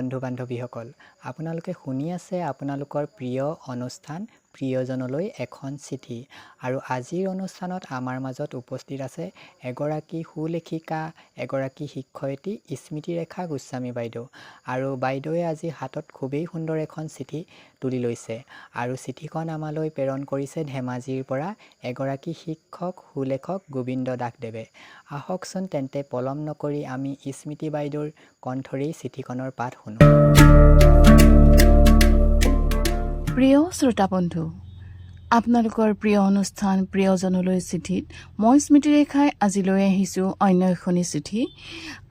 বন্ধু-বান্ধৱীসকল। আপোনালোকে শুনি আছে আপোনালোকৰ প্ৰিয় অনুষ্ঠান প্ৰিয়জনলৈ এখন চিঠি। আৰু আজিৰ অনুষ্ঠানত আমাৰ মাজত উপস্থিত আছে এগৰাকী সুলেখিকা, এগৰাকী শিক্ষয়িত্ৰী স্মৃতিৰেখা গোস্বামী বাইদেউ। আৰু বাইদেৱে আজি হাতত খুবেই সুন্দৰ এখন চিঠি তুলি লৈছে। আৰু চিঠিখন আমালৈ প্ৰেৰণ কৰিছে ধেমাজিৰ পৰা এগৰাকী শিক্ষক সুলেখক গোবিন্দ দাসদেৱে। আহকচোন তেন্তে পলম নকৰি আমি স্মৃতি বাইদেউৰ কণ্ঠৰেই চিঠিখনৰ পাঠ শুনো। প্ৰিয় শ্ৰোতা বন্ধু, আপোনালোকৰ প্ৰিয় অনুষ্ঠান প্ৰিয়জনলৈ চিঠিত মই স্মৃতিৰেখাই আজি লৈ আহিছোঁ অন্য এখনি চিঠি।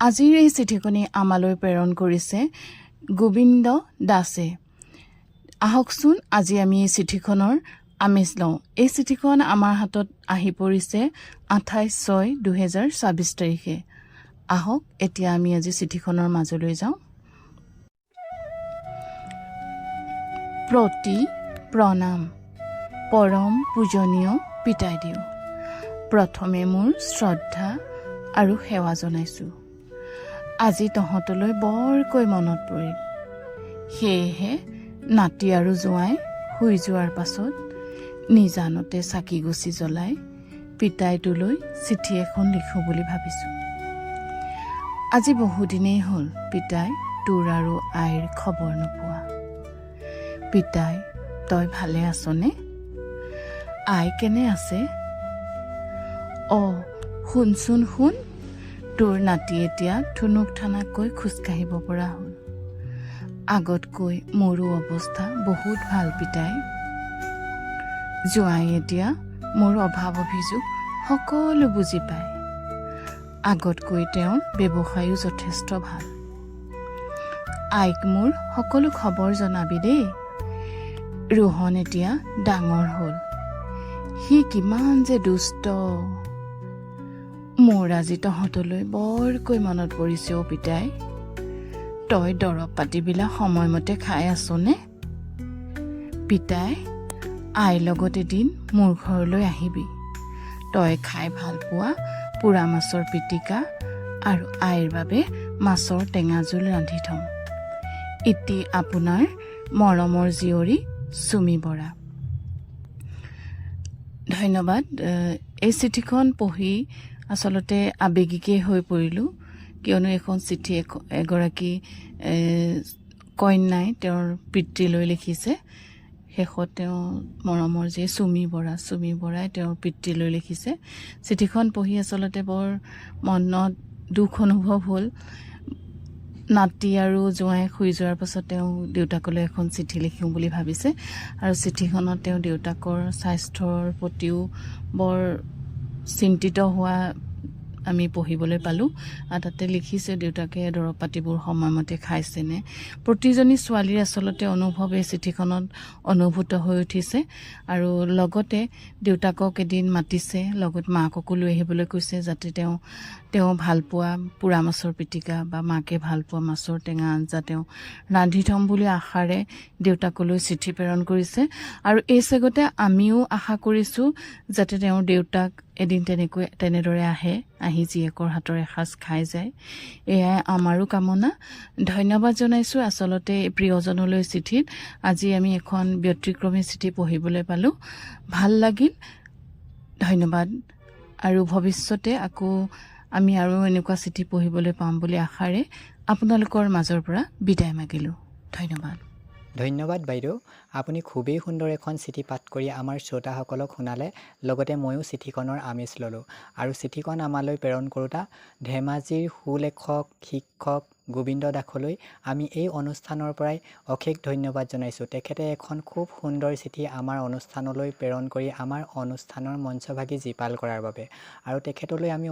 আজিৰ এই চিঠিখনি আমালৈ প্ৰেৰণ কৰিছে গোবিন্দ দাসে। আহকচোন, আজি আমি এই চিঠিখনৰ আমেজ লওঁ। এই চিঠিখন আমাৰ হাতত আহি পৰিছে 28/6/2026 তাৰিখে। আহক, এতিয়া আমি আজি চিঠিখনৰ মাজলৈ যাওঁ। প্ৰতি প্ৰণাম পৰম পূজনীয় পিতাইদেউ, প্ৰথমে মোৰ শ্ৰদ্ধা আৰু সেৱা জনাইছোঁ। আজি তহঁতলৈ বৰকৈ মনত পৰিল, সেয়েহে নাতি আৰু জোঁৱাই শুই যোৱাৰ পাছত নিজানতে চাকি গছি জ্বলাই পিতাইটোলৈ চিঠি এখন লিখোঁ বুলি ভাবিছোঁ। আজি বহুদিনেই হ'ল পিতাই, তোৰ আৰু আইৰ খবৰ নোপোৱা। পিতাই, তই ভালে আছনে? আই কেনে আছে? অ' শুনচোন শুন, তোৰ নাতি এতিয়া থুনুক থানাককৈ খোজকাঢ়িব পৰা হ'ল। আগতকৈ মোৰো অৱস্থা বহুত ভাল পিতাই। জোঁৱাই এতিয়া মোৰ অভাৱ অভিযোগ সকলো বুজি পায়। আগতকৈ তেওঁৰ ব্যৱসায়ো যথেষ্ট ভাল। আইক মোৰ সকলো খবৰ জনাবি দেই। ৰোহন এতিয়া ডাঙৰ হ'ল, সি কিমান যে দুষ্ট। মোৰ আজি তহঁতলৈ বৰকৈ মনত পৰিছে অ' পিতাই। তই দৰৱ পাতিবিলাক সময়মতে খাই আছনে? পিতাই, আইৰ লগত এদিন মোৰ ঘৰলৈ আহিবি। তই খাই ভাল পোৱা পোৰা মাছৰ পিটিকা আৰু আইৰ বাবে মাছৰ টেঙা জোল ৰান্ধি থ'ম। ইতি আপোনাৰ মৰমৰ জীয়ৰী চুমি বৰা। ধন্যবাদ। এই চিঠিখন পঢ়ি আচলতে আৱেগিকেই হৈ পৰিলোঁ, কিয়নো এইখন চিঠি এগৰাকী কন্যাই তেওঁৰ পিতৃলৈ লিখিছে। শেষত তেওঁ মৰমৰ যি চুমি বৰা, চুমি বৰাই তেওঁৰ পিতৃলৈ লিখিছে। চিঠিখন পঢ়ি আচলতে বৰ মনত দুখ অনুভৱ হ'ল। নাতি আৰু জোঁৱাই শুই যোৱাৰ পাছত তেওঁ দেউতাকলৈ এখন চিঠি লিখোঁ বুলি ভাবিছে আৰু চিঠিখনত তেওঁ দেউতাকৰ স্বাস্থ্যৰ প্ৰতিও বৰ চিন্তিত হোৱা আমি পঢ়িবলৈ পালোঁ। আৰু তাতে লিখিছে দেউতাকে দৰৱ পাতিবোৰ সময়মতে খাইছেনে। প্ৰতিজনী ছোৱালীৰ আচলতে অনুভৱ এই চিঠিখনত অনুভূত হৈ উঠিছে। আৰু লগতে দেউতাকক এদিন মাতিছে, লগত মাককো লৈ আহিবলৈ কৈছে, যাতে তেওঁ ভালপোৱা পোৰা মাছৰ পিটিকা বা মাকে ভালপোৱা মাছৰ টেঙা আঞ্জা তেওঁ ৰান্ধি থ'ম বুলি আশাৰে দেউতাকলৈ চিঠি প্ৰেৰণ কৰিছে। আৰু এই চেগতে আমিও আশা কৰিছোঁ যাতে তেওঁৰ দেউতাক এদিন তেনেকৈ তেনেদৰে আহে, আহি জীয়েকৰ হাতৰ এসাঁজ খাই যায়। এয়াই আমাৰো কামনা। ধন্যবাদ জনাইছোঁ। আচলতে প্ৰিয়জনলৈ চিঠিত আজি আমি এখন ব্যতিক্ৰমী চিঠি পঢ়িবলৈ পালোঁ, ভাল লাগিল। ধন্যবাদ। আৰু ভৱিষ্যতে আকৌ আমি আৰু এনেকুৱা চিঠি পঢ়িবলৈ পাম বুলি আশাৰে আপোনালোকৰ মাজৰ পৰা বিদায় মাগিলোঁ। ধন্যবাদ। ধন্যবাদ বাইদেউ, আপুনি খুবেই সুন্দৰ এখন চিঠি পাঠ কৰি আমাৰ শ্ৰোতাসকলক শুনালে। লগতে ময়ো চিঠিখনৰ আমেজ ল'লোঁ। আৰু চিঠিখন আমালৈ প্ৰেৰণ কৰোঁতা ধেমাজিৰ সুলেখক শিক্ষক গোবিন্দ দাসলৈ আমি এই অনুষ্ঠানৰ পৰাই অশেষ ধন্যবাদ জনাইছোঁ। তেখেতে এখন খুব সুন্দৰ চিঠি আমাৰ অনুষ্ঠানলৈ প্ৰেৰণ কৰি আমাৰ অনুষ্ঠানৰ মঞ্চভাগি জীপাল কৰাৰ বাবে। আৰু তেখেতলৈ আমি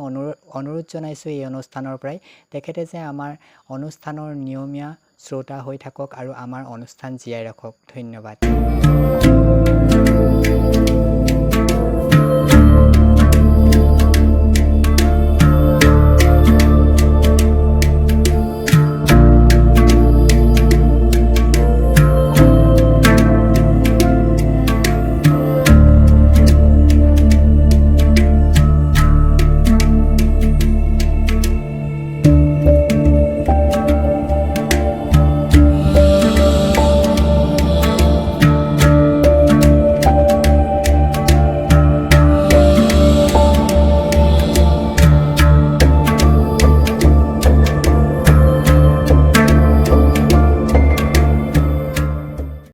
অনুৰোধ জনাইছোঁ এই অনুষ্ঠানৰ পৰাই, তেখেতে যে আমাৰ অনুষ্ঠানৰ নিয়মীয়া শ্ৰোতা হৈ থাকক আৰু আমাৰ অনুষ্ঠান জীয়াই ৰাখক। ধন্যবাদ।